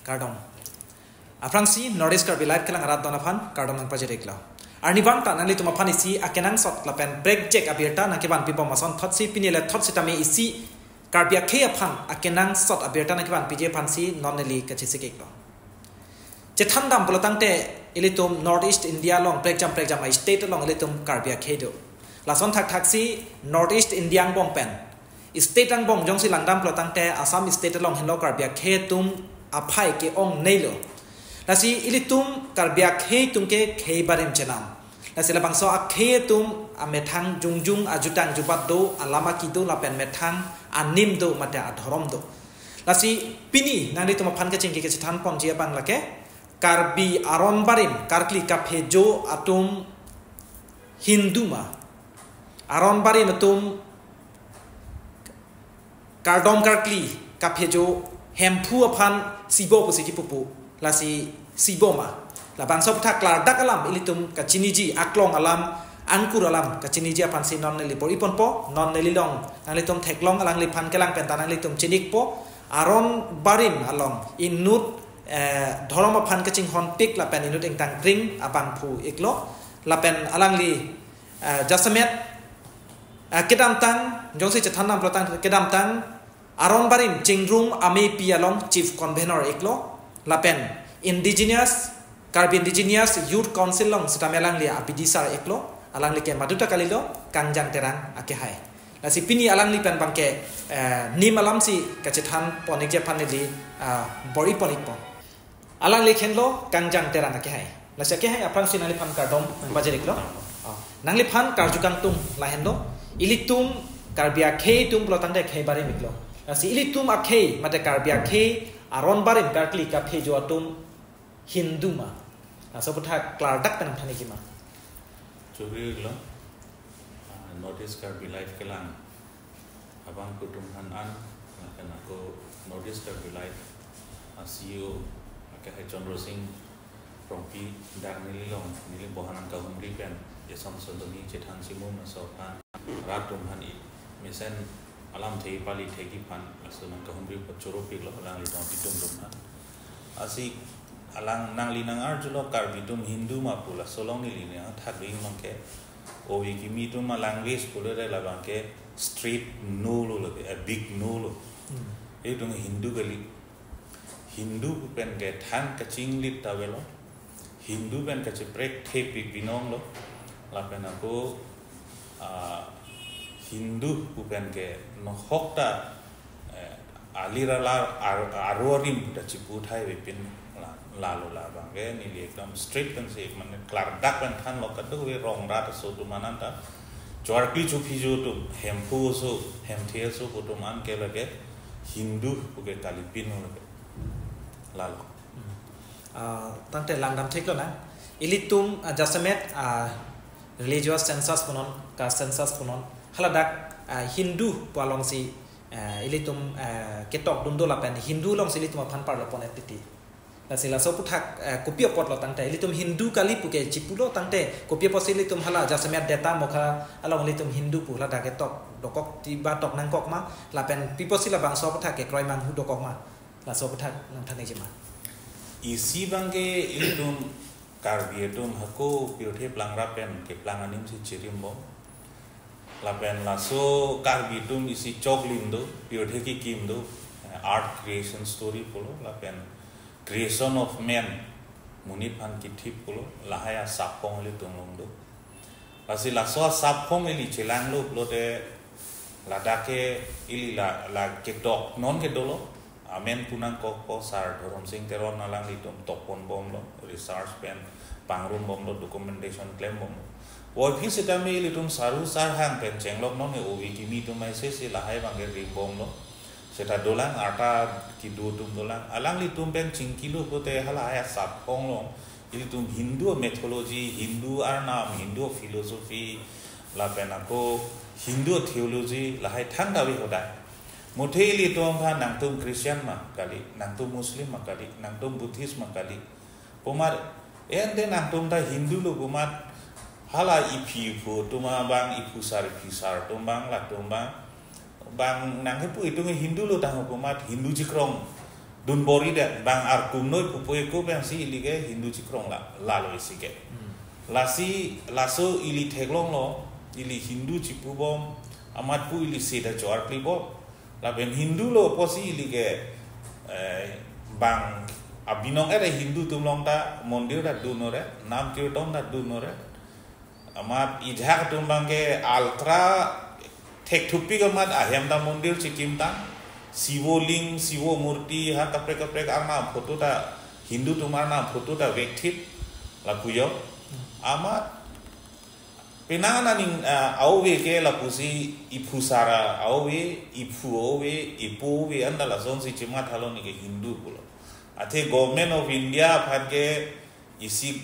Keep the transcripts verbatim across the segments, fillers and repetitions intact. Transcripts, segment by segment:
Kardom. Aphrangsi North East Karbi Live kelang arat don aphan kardom nangpajir-iklo. Arnivang ta nanglitum aphan isi akenangsot lapen prekjak abirta nangkevanpi bom asonthotsi pini le thot sitame isi Karbi akhei aphan akenangsot abirta nangkevanpiji aphansi non neli kachesik-iklo. Chethandam pulotangte ilitum North East India along prekjam prekjam a-state along ilitum Karbi akhei do. Lason thakthaksi North East India angbong pen state angbong jongsi langdam pulotangte Assam state along henlo Karbi akhei atum aphai ke-ong neilo. Lasi ilitum Karbi akhei atum ke khei barim chenam. Lasi labangso akhei atum amethang jongjung, ajutang jubat do, alam aki do lapen methang anim do mate adhorom do. Lasi pini nanglitum aphan kachingki kachethan ponji abang lake Karbi aron barim karkli kaphejo atum Hindu ma? Aron barim atum kardom karkli kaphejo Hemphu aphan sibo pusi kipu pu, lasi sibo ma? Labangso aputhak klardak alam ilitum kachiniji, aklong alam, angkur alam kachiniji aphansi non neli bor-iponpo. Non neli along nanglitum theklong alangliphan kelang pen ta nanglitum chinikpo. Aron barim along inut eh, dhorom aphan kachinghonpik lapen inut ingtangkring abangphu-iklo. Lapen alangli eh, jasemet eh, kedamtang, jongsi chethandam pulotang kedamtang aron barim chingrum amepi along chief convener iklo. Lapen indigenous, Karbi Indigenous Youth Council along sitame alangli abidisar iklo. Alangli ke maduta kalilo, Kangjang Terang akehai. Lasi pini alangli pen abangke eh, nim alamsi kachethan pon-ikji aphan neli ah, bor-ipon-ikpo. Alangli henlo Kangjang Terang akehai. Lasi akehai aphrangsi nangliphan kardom nangpajir-iklo. Oh, nangliphan karju kangtung lahenlo. Ilitum Karbi akhei atum pulotangte khei barim iklo. Lasi ilitum akhei mate Karbi akhei aron barim karkli kaphejo atum Hindu ma? Laso aputhak klardak pen nangthan-ikji ma? Churi iklo, ah, North East Karbi Live kelang abangphu atum aphan an, lapen ako North East Karbi Live a-C E O akehai Chandra Sing Rongpi dak neli along, neli bohan nangkahumri pen, eson sodoni chethan simum laso aphan rat atum aphan i mesen alamthe pali thekji aphan laso nangkahumri apot choro-iklo, alanglitum apitum atum aphan. Lasi alang nangli nang-arjulo Karbi atum Hindu ma pu, laso along neli nangthak ding abangke, ove kimi atum a-language pulote labangke straight no lo, lake a big no lo. Hmm. Itum Hindu kali. Hindu pen ke than kachinglit ta avelo. Hindu pen kacheprek thepi binong lo. Lapen ako, ah, Hindu pu pen ke nohok ta, eh, alir alar ar-, aro arim ta chipu thai avepin la, lalo labangke neli ekdom straight pensi mane klardak pen thanlo, kadokave rong rat aso atum anan ta, chorkli chophijo atum, Hemphu aso, Hemthe aso atum an ke lake Hindu pu ke kalipin lo lake. Lalo. Hmm. Ah, tangte langdam theklo nang. Ilitum, ah, jasemet, ah, religious census punon, caste census punon, haladak, ah, Hindu pu alongsi, ah, ilitum, ah, ketokdun do lapen Hindu alongsi ilitum aphan parlo pon-et titi. Lasi laso aputhak, ah, kopi apotlo tangte ilitum Hindu kali pu ke chipulo, tangte kopi apotsi ilitum hala jasemet data mokha along ilitum Hindu pu haladak ketok dokok ti ba tok nangkok ma, lapen pi apotsi labangso aputhak kekroi manghu dokok ma? Laso aputhak nangthan-ikji ma? Isi abangke ilitum Karbi atum hako pirthe plangrap pen keplang animsi chirimbom. Lapen laso Karbi atum isi choklim do, pirthe kekim do, eh, earth creation story pulo, lapen creation of man, monit aphan kithip pulo, lahai asap aphong ilitum along do. Lasi laso asap aphong ili chelanglo pulote ladak ke ili la, la ketok non ke dolo. Amen pu nangkokpo, Sar Dhorom Sing Teron alanglitum tokpon bomlo, research pen pangrum bomlo, documentation klem bomlo. Puvoiphit sitame ilitum Saru Sarhang pen chenglok non ke ove kimi atum aisesi lahai abangke rim bomlo. Seta dolang, arta kedo atum dolang. Alanglitum pen chingkilo pulote halahai asap aphong along ilitum Hindu mythology, Hindu arnam, Hindu philosophy, lapen ako Hindu theology, lahai thangta ave hadak. Muthe ilitum aphan nangtum Christian ma kali, nangtum Muslim ma kali, nangtum Buddhist ma kali pu amat, ante nangtum ta Hindu lo pu amat, hala iphi iphu atum abang, iphusar iphisar atum abang, latum abang, bang nangkepu itum Hindu lo tangho pu amat Hindu chikrong dunbor-i det, bang arkum noi pupo eko pensi ili ke Hindu chikrong la, lalo isi ke. Hmm. Lasi, laso ili theklonglo, ili Hindu chipubom, amat pu ili seda choarklibom. Lapen Hindu lo pusi ili ke, eh, bang abinong ere Hindu atum along ta mondir ta do nore, nam kirtan ta do nore. Amat ijak atum abang ke ultra thekthupik amat ahem ta mondir chikim ta. Sivo ling, Sivo murti, ha kaprek kaprek arnam photo ta, Hindu atum arnam photo ta vekthip. Lapu jo. Amat penang aning, ah, a-ove ke lapusi iphu sara a-ove, iphu ove, ipo ove, anta lasonsi chimathalo neke Hindu pulo. Athe Government of India aphan ke isi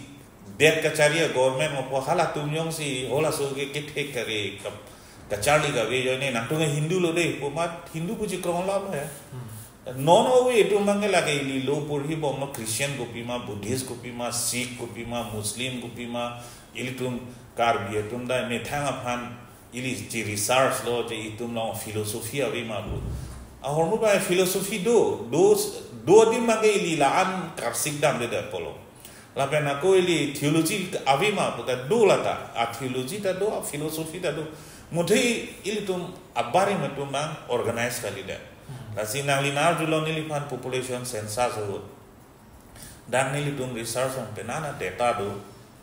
det kachari a-government mo pu halatum jongsi halaso ke kethek kare ka-, kacharli kave ajoine nangtum Hindu lo de pu amat Hindu pu chikrong alam he. Hmm. Non ove atum abang ke lake ili lo porhibomlo, Christian kopima, Buddhist kopima, Sikh kopima, Muslim kopima, ilitum Karbi atum ta methang aphan ili chi research lo, chi itum along philosophy ave ma pu. Ahormu abang philosophy do, do, do adim abang ke ili la-an karsik damde det pulo. Lapen ako ili theology ave ma pu ta do la ta, a-theology ta do, a-philosophy ta do. Muthe ilitum abarim atum abang organize kalidet. Hmm. Lasi nangli nangarjulo neliphan population census ahut. Dak nelitum research along penang a-data do.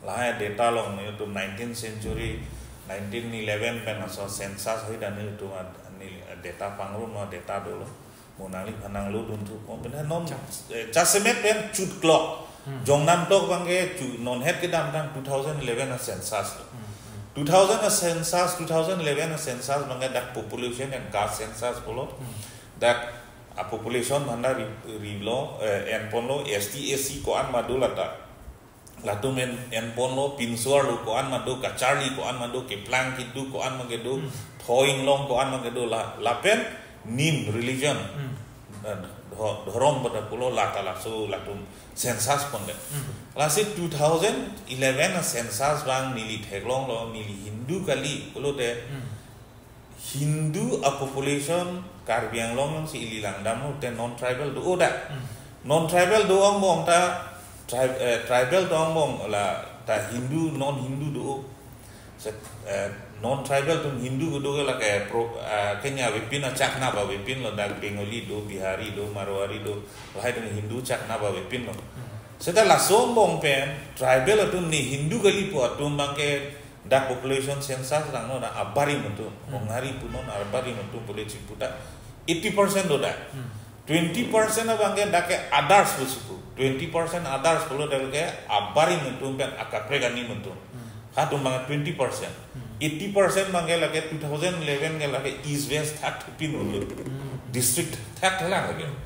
Lahai a-data along nelitum nineteenth century, nineteen eleven pen laso census ahut nelitum a-, neli a-data pangrum a-data dolo. Mo nangliphan nanglo dunthu ko. Penang non, Cha- eh, jasemet pen chut klok. Hmm. Jongnam tok abang ke chu non het kedam tang two thousand eleven a-census lo. Hmm, hmm. Two thousand a-census, two thousand eleven a-census abang ke dak population and caste census pulo. Hmm. Dak a-population aphan ta ri-, rilo, eh, enponlo, S T, S C ko-an ma do la ta. Latum en, enponlo, pinso arlo ko-an ma do, kacharli ko-an ma do, keplang kedo ko-an ma kedo, Hmm. tho inglong ko-an ma kedo la, lapen nim religion. Hmm. Eh, dho-, dhorom pu ta pulo la ta laso latum census pondet. Hmm. Lasi two thousand eleven a-census abang neli theklonglo, neli Hindu kali pulote. Hmm. Hindu a-population Karbi Anglong alongsi ili langdamlo te non-tribal do-o da. Hmm. Non-tribal do angbong ta, tri-, eh, tribal do angbong la ta Hindu, non-Hindu do-o. Se-, eh, non-tribal atum Hindu kedo ke lake pro, eh, kenya avepin, achak nap avepin lo, dak Bengali do, Bihari do, Marwari do, lahai atum Hindu chak nap avepin lo. Hmm. Seta laso angbong pen tribal atum ne Hindu kali pu atum abang ke dak population census langnon abarim atum, Hmm. Honghari punon abarim atum pule chiputa eighty percent do dak. Hmm. Twenty percent abang ke dak ke others pusi pu. Twenty percent others pulo dak ke abarim atum pen akaprek anim atum. Hmm. Hatum abang twenty percent. Hmm. Eighty percent abang ke lake two thousand eleven ke lake East West thakthepin pulo. Hmm. District thakthelang lake. Hmm.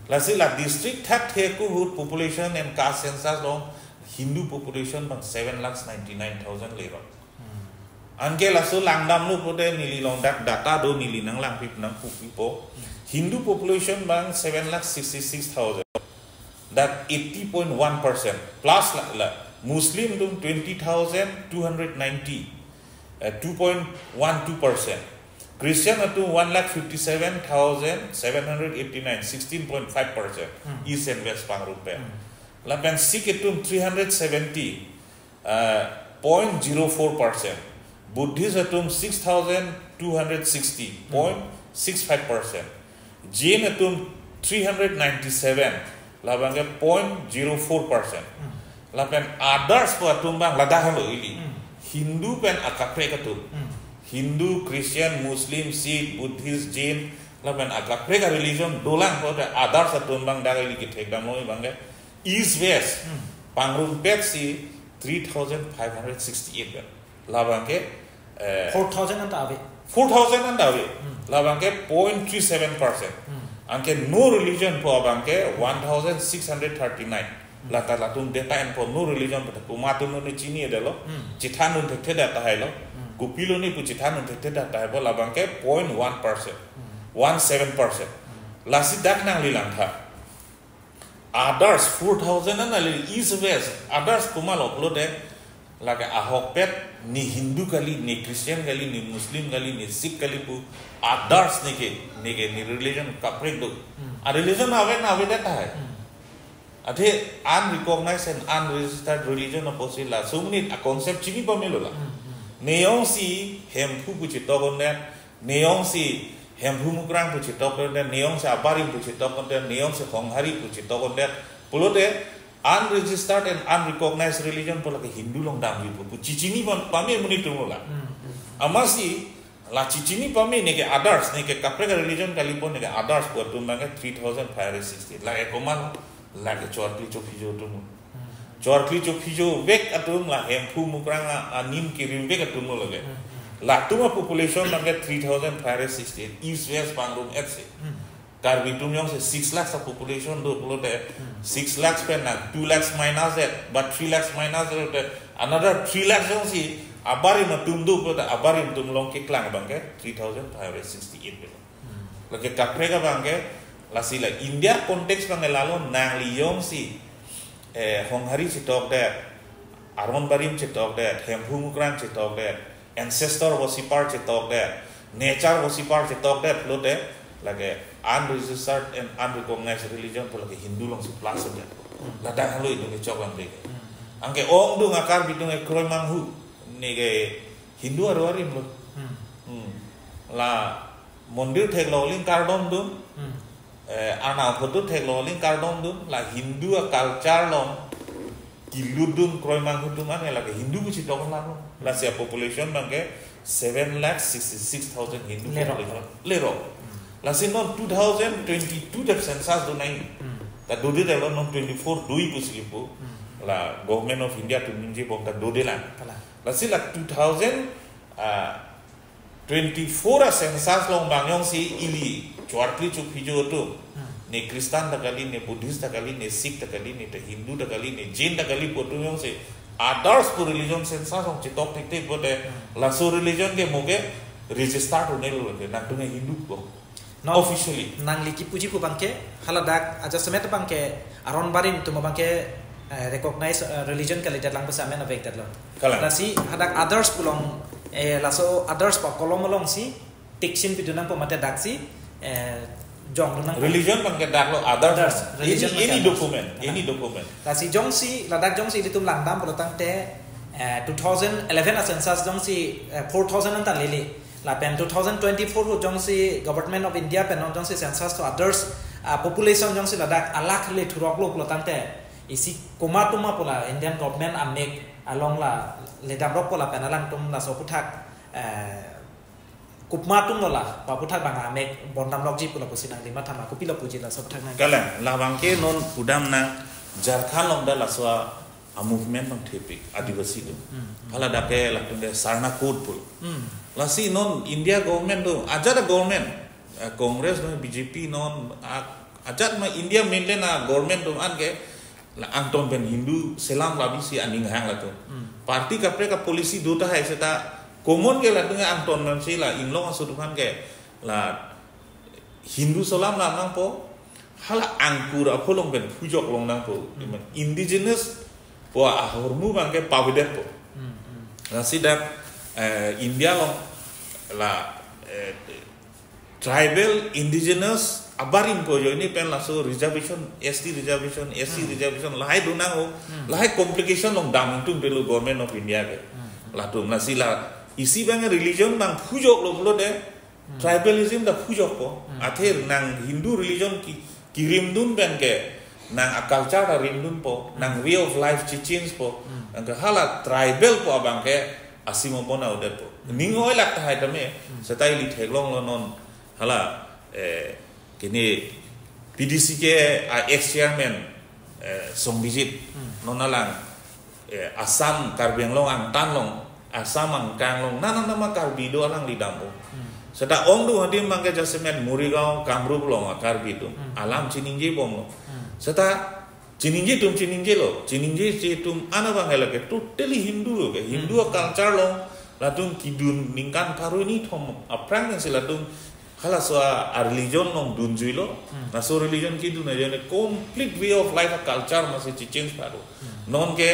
Lasi la district thakthek ahut population and caste census along Hindu population abang seven lakhs ninety-nine thousand lerok. Hmm. Anke laso langdamlo pute neli along dak data do, neli nanglangpi nangpupipo. Hmm. Hindu population abang seven lakhs sixty-six thousand. Dak eighty point one percent. Plus la, la. Muslim atum twenty thousand two hundred ninety. Eh, two point one two percent. Christian atum one lakh fifty-seven thousand seven hundred eighty-nine, sixteen point five percent. Hmm. East and West pangrum pen. Hmm. Lapen Sikh atum three hundred seventy, uh, point zero four percent. Buddhist atum six thousand two hundred sixty, Hmm. point six five percent. Jain atum three hundred ninety-seven, labang ke point zero four percent. Hmm. Lapen others pu atum abang ladak lo ili. Hmm. Hindu pen akaprek atum. Hmm. Hindu, Christian, Muslim, Sikh, Buddhist, Jain, lapen akaprek a-religion dolang pute others atum abang dak ili kethekdamlo abang ke East West. Hmm. Pangrumpetsi three thousand five hundred sixty-eight pen. Labang ke, eh, Four thousand anta ave. Four thousand anta ave. Hmm. Labang ke point three seven percent. Hmm. Anke no religion pu abang ke one thousand six hundred thirty-nine. Hmm. La ta latum data enpo no religion pu ta komat atum ne chini detlo. Hmm. Chethandun thekthe det tahai lo. Hmm. Kopilo ne pu chethandun thekthe det tahai bo, labang ke point one percent. Hmm. One seven percent. Hmm. Lasi dak nangli langtha. Others, four thousand an ali East West, others komatlo pulote, Lake ahokpet ne Hindu kali, ne Christian kali, ne Muslim kali, ne Sikh kali pu others neke, neke ne religion kaprek do. Hmm. A religion ave na avedet tahai. Hmm. Athe unrecognized and unregistered religion apotsi la sumnit a concept chini pamelo la. Hmm, hmm. Ne jongsi Hemphu pu chetok undet, ne jongsi Hemphu Mukrang pu chetok undet, ne jongsi abarim pu chetok undet, ne jongsi Honghari pu chetok undet pulote unregistered and unrecognized religion pu lake Hindu along damji pu, pu chichini pam-, pame monit atum lo la. Hmm, hmm. Amatsi la chichini pame neke others, neke kaprek religion kalipo neke others pu atum abangke three thousand five hundred sixty-eight. Lake komat, lake chorkli chophijo atum. Hmm. Chorkli chophijo vek atum la Hemphu Mukrang a, anim kirim vek atum lo lake. Hmm, hmm. Latum a population abangke three thousand five hundred sixty-eight, East West Pangrum et se. Hmm. Karbi atum jongsi six lakhs a population do pulote, Hmm. six lakhs pen na two lakhs minus that, but three lakhs minus that, another three lakhs jongsi abarim atum do pulote, abarim atum along keklang abangke three thousand five hundred sixty-eight pen. Hmm. Lake kaprek abangke, lasi la India context abangke lalo nangli jongsi, eh, Honghari chetokdet, Aron Barim chetokdet, Hemphu Mukrang chetokdet, ancestor worshipper chetokdet, nature worshipper chetokdet pulote, lake unregistered and unrecognized religion pu lake Hindu alongsi plus undet. Hmm. Ladak halo itum kechok abangke. Hmm. Anke ongdung a Karbi atum ke kroimanghu, neke Hindu aro arim lo. Hmm. Hmm. La mondir theklong aling kardom dun. Hmm. Eh, arnam photo theklong aling kardom dun. La Hindu a culture along kilut dun kroimanghu atum an lake Hindu pu chetok lalo. Lasi a population abangke seven lakh sixty-six thousand Hindu Lerok. Population. Lerok. Hmm. Lasi non two thousand twenty-two det census do nai. Hmm. Ta dodedetlo, non twenty-four doji pusi kipu. Hmm. La Government of India atum ningjebom ta dodelang. Kalang. Lasi la two thousand, ah, twenty-four a census along abang jongsi ili chorkli chophijo atum, Hmm. ne Christian ta kali, ne Buddhist ta kali, ne Sikh ta kali, ne ta Hindu ta kali, ne Jain ta kali pu atum jongsi others pu religion census along chetok thekthe pulote, Hmm. laso religion ke mo ke register un-elo ke, nangtum ke Hindu ko. Non officially. Nangli kipuji pu abangke, haladak adjustment abangke, Aron Barim atum abangke, eh, recognized, eh, religion kalidet lang pusi amen avekdetlo. Kalang. Lasi hadak others pu along, eh, laso others pu a column alongsi tick sign pidun nangpo mate daksi, eh, jongdun nangpo. Religion abangke daklo others. Others, religion any, any abangke others. Document, any document. Lasi jongsi, ladak jongsi ilitum langdam pulo tangte, eh, two thousand eleven a census jongsi, eh, four thousand anta lele. Lapen two thousand twenty-four ahut jongsi Government of India pen non jongsi census to others, ah, population jongsi ladak alakh le thurok lo pulo tangte, isi komat atum ma pu la Indian government amek along la ledamrokpo lapen alangtum laso aphuthak, eh, komat atum lo la, pu aphuthak abang amek bondamrokji pu lapusi nangli mathama kopilo puji laso aphuthak nang. Kalang, labangke non pudam nang Jharkhand along ta laso a a movement abang thepik, Adivasi atum. Hmm, hmm. Haladak ke latum ke Sarna Code pulo. Hmm. Lasi non India government atum, ajat a government, eh, Congress atum, B J P non, a-, ajat ma India mainland a government atum an ke, la angton pen Hindu selam labisi aning hang latum. Hmm. Party kaprek a policy do tahai seta, common ke latum ke angton pensi la inglong aso atum an ke, la Hindu selam lam nangpo, hala angkur aphu along pen phujok long nangpo. Hmm. Indigenous pu ahormu abangke pavedetpo. Hmm, hmm. Lasi dak, eh, India along la, eh, tribal indigenous abarim pu ajoine pen laso reservation, S T reservation, S C Hmm. reservation, lahai do nang-o, Hmm. lahai complication along dam ingtung pelo Government of India ke. Hmm. Latum lasi la isi abang religion abang phujok lo pulote, Hmm. Tribalism ta phujokpo. Hmm. Athe nang Hindu religion ki, kirimdun pen ke, nang a culture ta rimdunpo, Hmm. nang way of life chechangepo, Hmm. nang ke hala tribal pu abangke asimopon audetpo. Hmm. Ning oi lak tahai tame, Hmm. seta ili theklonglo non, hala, eh, kini P D C K a ex chairman, eh, Songbijit, Hmm. non alang, eh, Assam, Karbi Anglong angtan along, Assam angkang along, nana nama Karbi do alangli dam-o. Hmm. Seta ongdung adim abangke jasemet Morigaon, Kamrup along a Karbi atum, Hmm. alam chiningjebomlo. Hmm. Seta chiningje atum chiningjelo, chiningjeje atum an abangke lake totally Hindu lo ke, Hindu Hmm. a culture along, latum kidun ningkan pharo hini thom aphrang pensi latum halaso a, a religion along dunjuilo, Hmm. laso religion kidun ajoine complete way of life a culture masi chechange pharo. Hmm. Non ke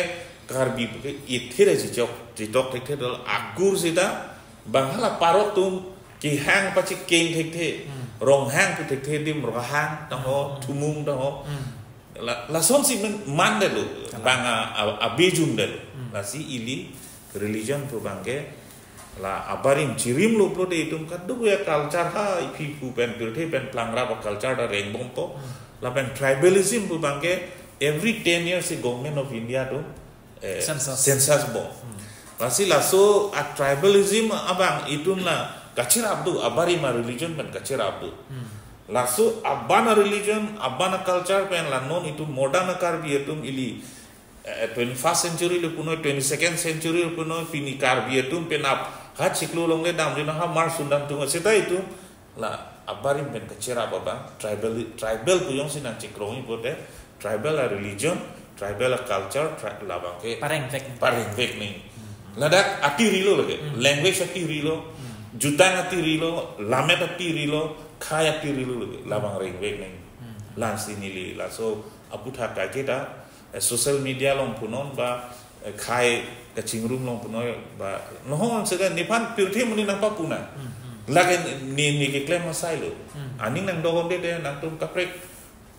Karbi puke ithe ra chichok, chitok thekthe dol akur sita bang hala parok atum kehang pachekeng thekthe, Hmm. Ronghang pu thekthe adim Ronghang tangho, Hmm. Thumung tangho. Hmm. La, lasonsi men man detlo, Kalang. Bang a, a, abejung detlo. Hmm. Lasi ili religion pu abangke la abarim chirimlo pulote itum kadokave culture ha iphi phu pen pirthe pen plangrap a-culture ta rengbompo. Hmm. Lapen tribalism pu abangke every ten years si Government of India atum, eh, Census. Census bo. Hmm. Lasi laso a-tribalism abang itum la kacherap do, abarim a-religion pen kacherap do. Hmm. Laso aban a-religion, aban a-culture pen la non itum modern a-Karbi atum ili, eh, twenty-first century lo punoi, twenty-second century lo punoi, pini Karbi atum penap ha chiklo longle damjuna ha mar sundam tunga seta itum la abarim pen kacherap abang, tribal, tribal pu jongsi nangchekroi pulote, tribal a-religion, tribal a-culture, tri-, labangke Parengvek. Parengvek nangji. Hmm. Ladak atirilo lake, Hmm. language atirilo, Hmm. jutang atirilo, lammet atirilo, khei atirilo lake, labang rengvek nangji. Hmm. Lasi neli laso aputhak kaiketa, eh, social media along punon ba, eh, khei kachingrum along punon ba, nohon seta nephan pirthe amonit nangpapuna. Hmm, hmm. Lake ne, ne keklem asai lo. Hmm. Aning nangdok-onde te nangtum kaprek,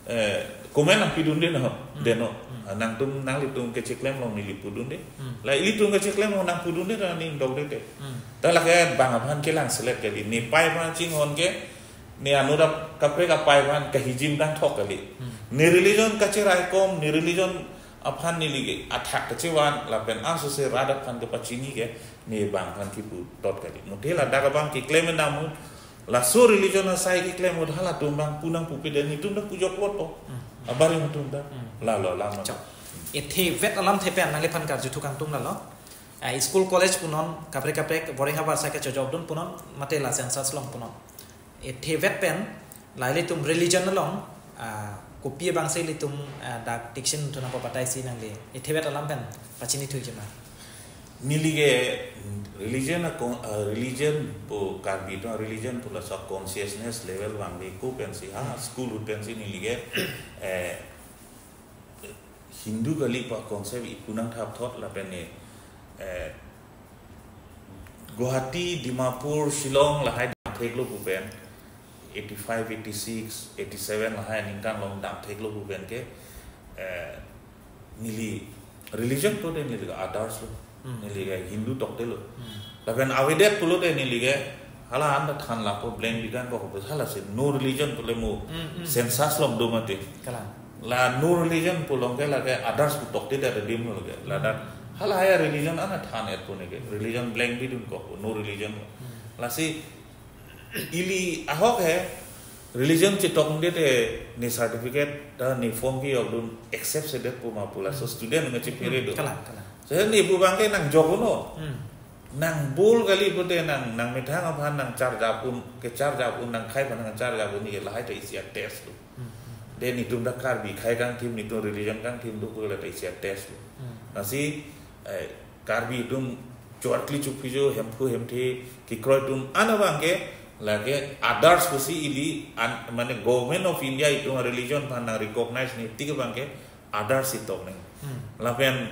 eh, comment nangpidunde no, Hmm. de no. Hmm. Ah, nangtum nanglitum kecheklem along neli pudunde. Hmm. La ilitum kecheklem along nangpudunde ta aning dokde te. Hmm. Ta lake bang aphan kelang selet kali. Ne pei aphan chinghon ke, ne anut ap-, kaprek apei aphan kahijim dangthok kali. Hmm. Ne religion kacheraikom, ne religion aphan neli ke athak kachevan lapen asose rat aphan kepachini ke ne bang aphan kipu tot kali. Muthe ladak abang keklem dam ahut, laso religion asai keklem ahut halatum bang pu nangpupe den itum ta pujok vot po. Hmm. Abarim atum ta. Hmm. Lalo lama. Chok. Ithe vet alamthe pen nangliphan karju thu kangtung lalo. Ah, school college punon, kaprek kaprek, boring habar sai kachojokdun punon, mate la census along punon. Ithe vet pen, la ilitum religion along, ah, kopi abangsi ilitum, ah, dak diksin thu nangpapataisi nangli. Ithe vet alam pen, pachini thuji ma. Neli ke religion a con-, ah, religion pu Karbi atum religion pu laso consciousness level vangve ko pensi ha, Hmm. school ahut pensi neli ke, eh, Hindu kali pu a-concept ipu nangthap thot lapen ne, eh, Guwahati, Dimapur, Shillong lahai damtheklo pu pen, eighty-five, eighty-six, eighty-seven lahai aningkan along damtheklo pu pen ke, eh, neli religion pulote neli ke others lo. Hmm. Neli ke Hindu toktelo. Hmm. Lapen avedet pulote neli ke hala anta than lapo blank bidang ko ko halasi no religion pule mo Hmm, hmm. census along do mati. Kalang. La no religion pu along ke lake others pu tokte det adim lo ke. Ladak halahai religion ana than-et pu ne ke. Religion blank bidun ko ko, no religion. Hmm. Lasi ili ahok he religion chetok de te ne certificate ta ne form kejokdun accept sedet pu ma pu laso Hmm. student nge chephere do. Kalang, kalang. Seta ne pu abangke nangjok uno. Hmm. Nangbol kali pulote nang, nangmethang aphan nangcharjap un, kecharjap un, nangkhei aphan nangcharjap un, ne lahai ta isi a-test lo. Hmm. De netum ta Karbi khei kangthim, netum religion kangthim do pulote isi a-test lo. Hmm. Lasi, eh, Karbi atum chorkli chuphijo, Hemphu Hemthe kekroi atum an abangke lake others pusi ili an, mane Government of India itum religion aphan nang recognize ne tik abangke others si tok nang. Hmm. Lapen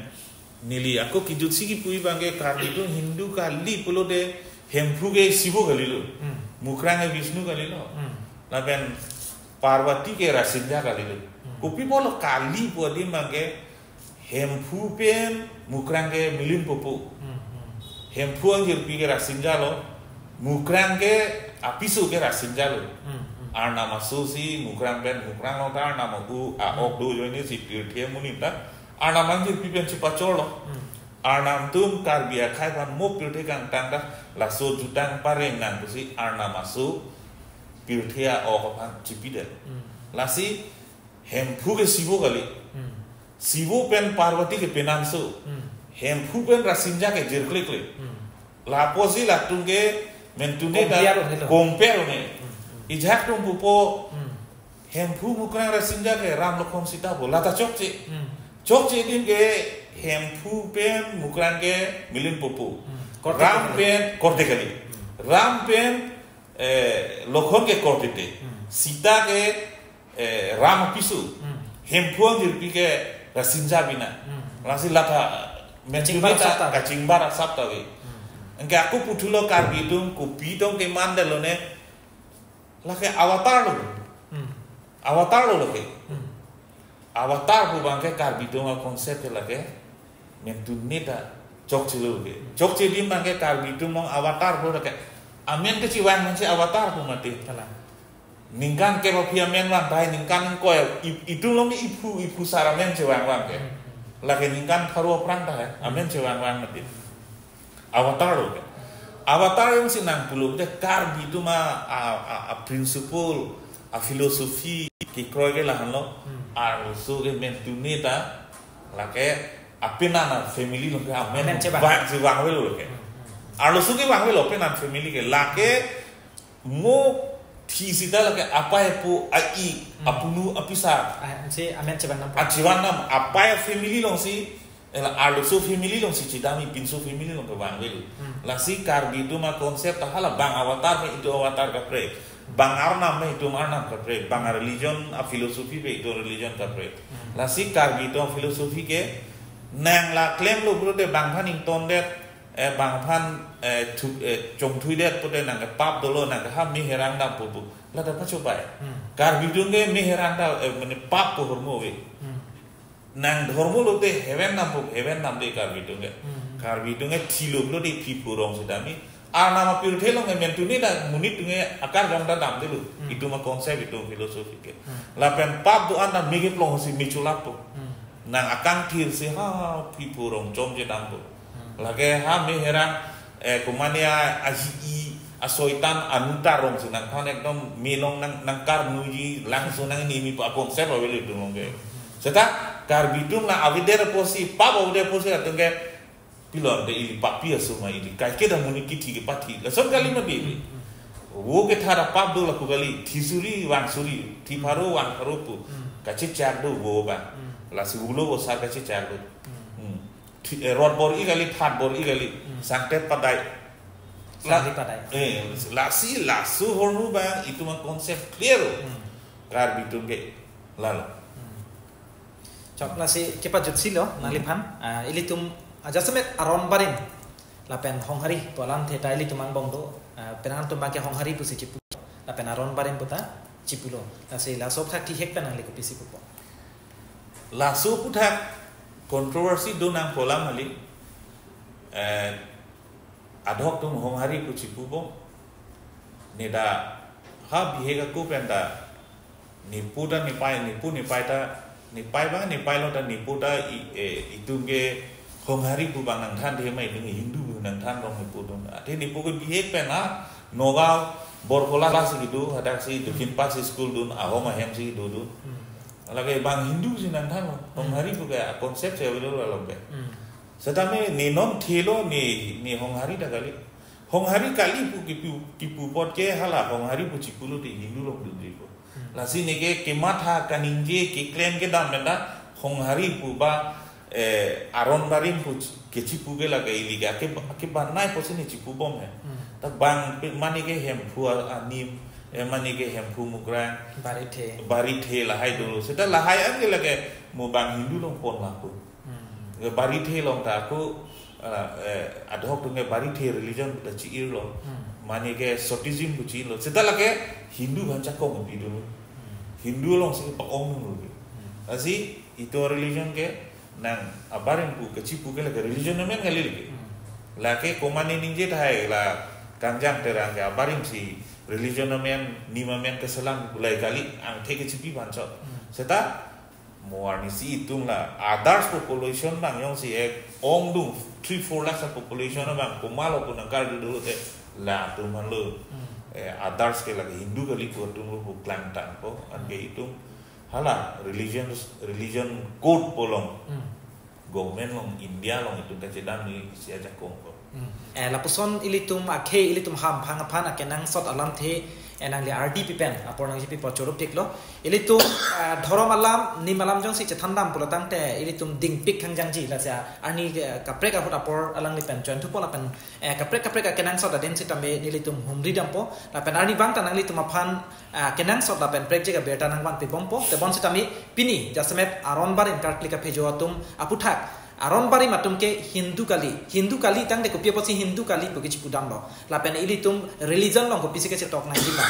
neli ako kejutsi kipuji abangke Karbi atum Hindu kali pulote Hemphu ke Shiva kalilo. Hmm. Mukrang ke Vishnu kalilo. Hmm. Lapen Parvati ke Rasinja kalilo. Hmm. Kopi pulo kali pu adim abangke Hemphu pen Mukrang ke milim popo. Hmm, hmm. Hemphu angjirpi ke Rasinja lo, Mukrang ke apiso ke Rasinja lo. Hmm, hmm. Arnam aso si Mukrang pen, Mukrang along ta Arnam a-ok do ajoine si pirthe amonit ta Arnam angjirpi pen chepachorlo. Hmm. Arnam atum Karbi akhei aphan mo pirthe kangtang ta laso jutang pareng nang pusi Arnam aso pirthe a-ok aphan chipidet. Hmm. Lasi Hemphu ke Shiva kali. Hmm. Shiva pen Parvati ke penanso. Hmm. Hemphu pen Rasinja ke jirkliklik. Hmm. Lapusi latum ke mentune ta Compare un-e lo. Compare un-e. Hmm, hmm. Ijak atum pupo Hmm. Hemphu Mukrang Rasinja ke Ram Lokhon Sita pu. Lata chokche. Hmm. Chokche adim ke Hemphu pen Mukrang ke milim popo. Hmm. Korte Ram kali. Pen korte kali. Hmm. Ram pen, eh, Lokhon ke korte te. Hmm. Sita ke eh, Ram apiso. Hmm. Hemphu angjirpi ke Rasinja bina. Hmm. Lasi lata Kachingbar asap ta. Kachingbar asap ta ke. Anke ako puthulo Karbi atum kopi tong keman detlo ne. Lake avatar lo. Hmm. Avatar lo lake. Hmm. Avatar pu abang ke Karbi atum a-concept ke lake. Mentune ta chokchelo ke. Chokche adim abang ke Karbi atum along avatar pu lake. Amen kechevang masi avatar pu mati. Kalang. Ningkan kep aphi amen vang tahai, ningkan ingkoi, i-, itum along iphu, iphu sar amen chevang vang ke. Hmm. Lake ningkan pharo aphrang tahai, amen chevang vang mati. Avatar lo ke. Avatar jongsi nang pulo te Karbi atum a, a, a, a-principle, a-philosophy kekroi ke lahenlo. Hmm. Arloso ke mentune ta lake apenan a-family along ke amen, amen chevang, chevang avelo ke. Hmm, hmm. Arloso ke vang avelo apenan family ke lake mo thi sita lake apei apo a-ik, hmm, apunu apisar. Ah, si amen chevang nam. Achevang nam, apei a-family alongsi, eh, la arloso family alongsi chedam, ipinso family along kevang avelo. Hmm. Lasi Karbi atum a-concept ta hala bang avatar pen itum avatar kaprek. Bang arnam pen itum arnam kaprek. Bang a-religion a-philosophy pen itum religion kaprek. Hmm. Lasi Karbi atum a-philosophy ke nang la klemlo pulote bang aphan ingtondet, eh, bang aphan, eh, thu-, eh, chongthuidet pute nang ke pap dolo, nang ke ha me herang dampo pu. Lata pacho pai. Hmm. Karbi atum ke me herang dam, eh, mane pap pu ahormu ave. Hmm. Nang dhormo lote heaven dampo, heaven damde Karbi atum ke. Hmm. Karbi atum ke thilo lote phiphu rong si damji. Arnam apirthe along ke mentune ta monit atum ke akarjong ta damdelo. Hmm. Itum a-concept, itum philosophy ke. Hmm. Lapen pap do-an ta me keplong si me cholappo. Hmm. Nang akangthir si ha phiphu rong chom chedampo. Hmm. Lake ha me herang, eh, komane a, aji-i, asoitan, anuta rong si nangphan ekdom me along nang, nangkarnuji, langso nangnimi pu a-concept avelo itum along ke. Seta Karbi atum la avedet apotsi, pap avedet apotsi atum ke pilon te ili papi aso ma ili. Kaike ta monit kithi kepathi. Lason kali mati ili. Vo kethat apap do lapu kali. Thi suri, vang suri. Thi pharo, vang pharo pu. Hmm. Kachechak do vo abang. Hmm. Lasi ulo vo sar kachechak do. Hmm. Hmm. Thi, eh, rot bor-i kali, phat bor-i kali. Hmm. Sangtet padai. La-, sangli padai. Eh, lasi, laso ahormu abang itum a-concept clear lo. Hmm. Karbi atum ke lalo. Hmm. Chok, lasi kepajutsi lo, hmm, nangliphan. Ah, ilitum, ah, jasemet aron barim lapen honghari pu alamthe ta ilitum angbong do. Ah, penang atum abang ke honghari pusi chipu. Lapen aron barim pu ta chipulo. Lasi laso aphuthak thihek pen nangli kopisi pupo? Laso aphuthak controversy do nangpo alam kali. Eh, adhok atum honghari pu chipubom. Ne ta ha bihek ako pen ta nepu ta nepei, nepu nepei ta, nepei abang nepei lo ta nepu ta i, eh, itum ke honghari pu abang nangthanthe ma, itum Hindu pu nangthan rong nepu atum. Athe nepu ke bihek pen ha Nagaon Borkola si kedo, hadak si Dokhin Pass school dun, ahom ahem si kedo dun. Hmm. Lake bang Hindu si nangthan lo. Hmm. Honghari pu ke a-concept si avelo along ke. Hmm. Setame ne non thelo ne, ne honghari ta kali. Honghari kali pu kipu, kipu apot ke hala honghari pu chipulo te Hindu along dunji ko. Hmm. Lasi neke kematha kaningje keklem kedam pen ta honghari pu ba, eh, aron barim pu ch-, kechipu ke lake ili ke ake, ake banai apotsi ne chipubom he. Hmm. Ta bang pe mane ke Hemphu a-, anim, eh, mane ke Hemphu Mukrang. Barithe. Barithe lahai dolo. Seta lahai an ke lake mo bang Hindu along pon lapu. Hmm. Ke Barithe along ta ako, ah, eh, adhok atum ke Barithe religion ta chi-irlo. Hmm. Mane ke Sottism pu chi-irlo. Seta lake Hindu aphan jakong pi dolo. Hmm. Hindu alongsi pa-ong dolo. Hmm. Lasi itum religion ke nang abarim pu kechipu ke lake religion amen kali lake. Hmm. Lake komane ningje tahai la Kangjang Terang ke abarim si religion amen, nim amen keselam pu lahai kali, angthe kechipi banchot. Hmm. Seta mo arnisi itum la others population abang jongsi ek ongdung three four lakhs a-population abang komatlo pu nangkarju dolo te latum aphan lo. Hmm. Eh, others ke lake Hindu kali pu atum lo pu klangtangpo, anke itum hala religion, religion code pu along. Hmm. Government along, India along itum kachedam ni isi ajakong ko. Hmm. Eh, lapuson ilitum akhei ilitum hamphang aphan akenangsot alamthe, eh, nangli ardi pipen apor nangji pipo choro phliklo. Ilitum, eh, dhorom alam, nim alam jongsi chethandam pulo tangte ilitum dingpik kangjangji, lasi arni, eh, kaprek ahut apor alangli pen join thupo lapen, eh, kaprek kaprek akenangsot adim sitame nelitum humri dampo lapen arnivang ta nanglitum aphan, eh, kenangsot lapen prekjak abirta nangvanpi bompo. Tebon sitame pini jasemet aron barim karkli kaphejo atum aphuthak Aron barim atum ke Hindu kali. Hindu kali tangte kopi apotsi Hindu kali pu ke chipudamlo. Lapen ilitum religion along kopisi kechetok nangji ma.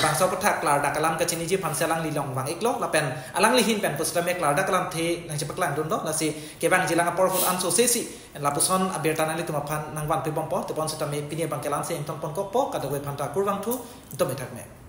Bangso aphuthak klardak alam kachiniji aphansi alangli along vang-iklo. Lapen alangli ahin pen pusitame klardak alamthe nangchepaklangdunlo. Lasi kevangjilang apor ahut ansose si lapuson abirta nanglitum aphan nangvanpi bompo. Tebon sitame pini abang ke la-ansi ingtonponkokpo. Kadokave aphanta kurvangthu. Dome thakme.